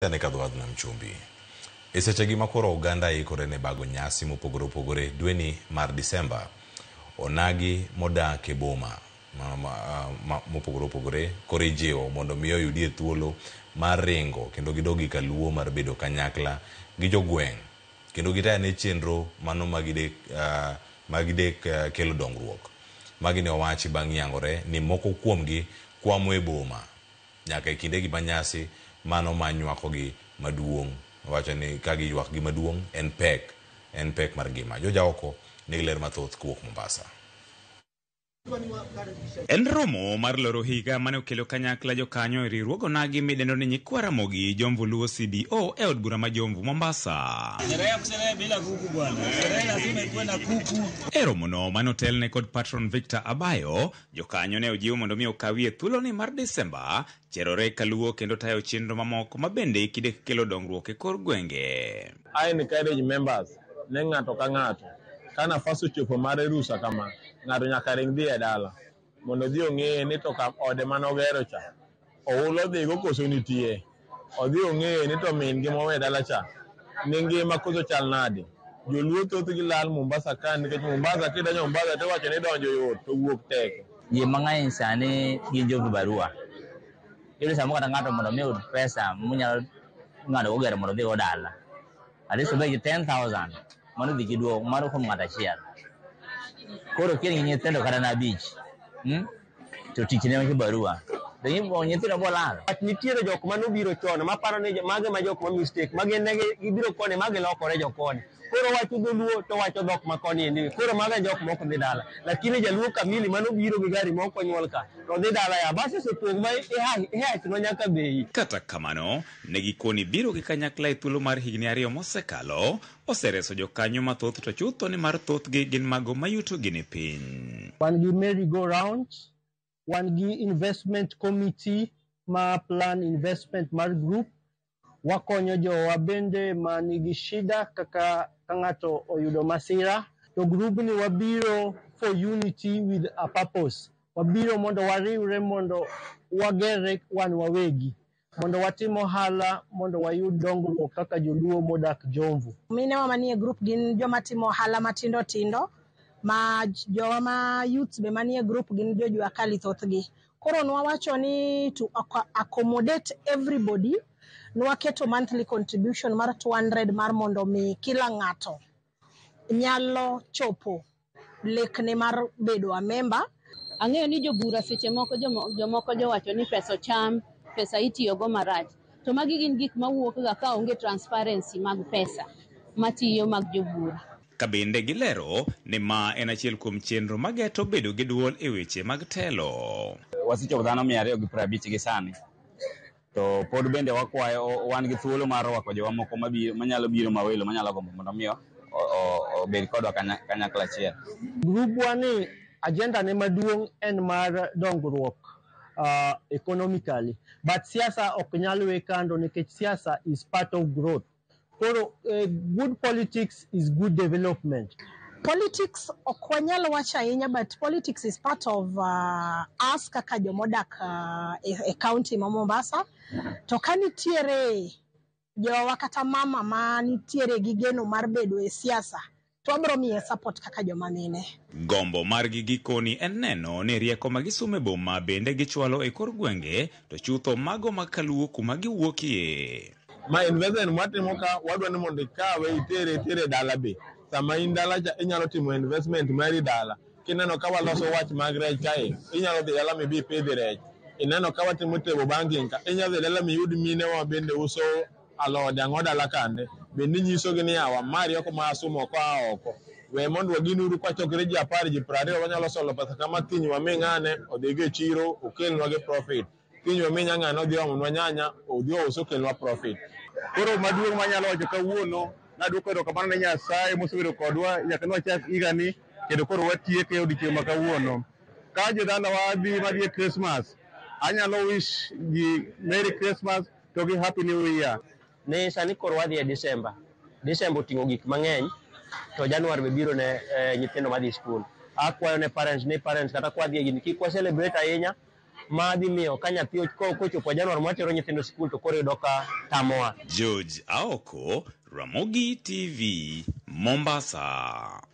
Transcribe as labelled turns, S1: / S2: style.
S1: Ne kadho nam chumbi. E sechegi ma koro oganda ikore ne bago nyasi mopogore opogore dweni mar Disemba, onagi modak e boma mopogore opogore koro ijiwo mondo mi oyudie thuolo mar ringo kendo gidog gi kaluo mar bedo kanyakla gi jogweng' kendo gitayane chenro mano magidek kelo dongruok. Magi ne owachi bang' yangore ni moko kuomgi kwamo e boma nyaka e kindegi ma nyasi mano ma nywakogi maduong'. Wacho ni ka giywak gi maduong' en pek mar ngima. Joja oko nigi ler mathoth kowuok Mombasa.
S2: En romo mar loro higa mane okelo kanyakla jokanyo e riwruog onagi midendo ni Nyikwa Ramogi Jomvu Luo CBO e od bura ma Jomvu Mombasa.
S3: Sherehe bila kuku bwana. Sherehe lazima ikuwe na kuku.
S2: E romono mane otelne kod patron Victor Abayo, jokanyo ne ojiw mondo mi okawie thuoloni mar Desemba cherore kaluo kendo tayo chenro mamoko ma bende kinde kelo dongruok e kor gwenge.
S4: I encourage members ne ng'ato ka ng'ato ka nafas ochopo mar rusa kama, ng'ato nyaka ring dhi e dala mondo odhi ong'e ni to ka ode mane ogero cha oulo dhigo koso nitie, odhi ong'e ni to min gi mowe dala cha ni ngima koso chal nade. Joluo thothgi lal Mombasa ka nikech Mombasa kidonjo Mombasa to iwacho ni donjo yot to wuok tek.
S5: Ji mang'eny sani gin jo vibarua. Iyudo samoro kata ng'ato mondo mi oyud pesa monyalo ng'ado go gari mondo odhi go dala. At least obed gi 10,000 mano dhi giduogo mano kuom ng'ato achiel. Koro ka in gi nyithindo kata na 5, to tich ne kibarua. To nyithindo bo lal.
S6: But nitiere jok manobiro chon maparo ni mage ma jok ma mistake ma gin ne gibiro koni ma gilokore jokoni. Koro wacho dholuo to wacho dhok ma koni endi. Koro mago e jok mok dhi dala. Lakini jaluo kamili manobiro gi gari mok onyuol ka to dhi dala ya bas osepong' ma ihachno nyaka bei.
S2: Kata kamano, ne gikoni biro gi kanyakla e thuolo mar higni 2 mosekalo osereso jokanyo mathoth to chutho ni mar thothgi gin mago mayutogi ni piny.
S7: Wan gi merry go round, wan gi investment committee ma plan investment mar group, wakonyo jowa bende ma nigi shida kaka ka ng'ato oyudo masira. To group ni wabiro for unity with a purpose. Wabiro mondo wariwre mondo wagerre wan wawegi, mondo watim ohala, mondo wayud dongruok kaka joluo modak Jomvu.
S8: Minewa manie group gin joma timo ohala matindo tindo, ma jowa ma youths be manie group gin jo jua kali thothgi. Koro nwawacho ni to accommodate everybody, nwaketo monthly contribution mar 200 mar mondo mi kila ng'ato nyalo chopo lekne mar bedo a member.
S9: Ang'eyo ni jobura seche moko jomoko jowacho ni pesa ocham, pesa itiyogo marach. To magi gin gik mawuok ga ka onge transparency mag pesa matiyo mag jobura.
S2: Ka bende gilero ni ma en achiel kuom chenro mageto bedo gi duol e weche mag telo.
S10: Wasechopo dhano 250 gi sani. To pod bende wakwayo, wan gi thuolo mar rwako jowa moko manyalo biro mawelo manyalo gombo mondo mi obed kodwa kanyakla achiel.
S7: Grupwa ni agenda ne maduong' en mar dongruok economically, but siasa ok nyal we kando nikech siasa is part of growth. Koro good politics is good development.
S8: Politics ok wanyal wacho ahinya, but politics is part of us kaka jomodak e county ma Mombasa. To ka nitiere jowa kata mama ma nitiere gi geno mar bedo e siasa, to wabiro miye support kaka joma mine.
S2: Gombo margi gikoni en neno ni rieko ma gisomo e boma bende gichwalo e kor gwenge, to chutho mago ma kaluo kuma giwuokie.
S4: Ma investment mwatimo ka wadwa ni mondo ikawe itere dala be. Sama in dala cha inyalo timo investment mari dala. Kineno ka waloso wach mag rech kae, inyalo dhi dala mibi ipidh rech. Ineno ka watimo table banking ka, inyalo dhi dala miyud mine wa bende uso alode ang'o dala kande. Bende inyisogi ni yawa ma rieko ma asumo koa oko. We mondo waginuru kwachokre ji 10 ji 20 wanyalo solo pesa kama kiny wami ng'ane odhigo e chiro okelnwa gi profit. Kiny wami ng'ane odhi omonwa nyanya odhi ous okelnwa profit.
S11: Koro maduong' manyalo wacho kawuono, naduoko erokamano ne Nyasaye mosebedo kodwa nyaka ne wachak higani kendo koro watieke e odiechieng' ma kawuono. Ka jodalawa dhi madhi e Christmas, anyalo wish ji Merry Christmas to gi Happy New Year.
S6: Ne sani koro wadhi e December. December oting'o gik mang'eny to January be biro ne nyithindo madhi skul. Akwayo ne parents ni parents kata kwadhi e gini kik wa celebrate ahinya. Ma dhi miyo ka nyathi kochopo Januar mwatero nyithindo sikul to koro yudo ka tamowa.
S2: George Aoko, Ramogi TV, Mombasa.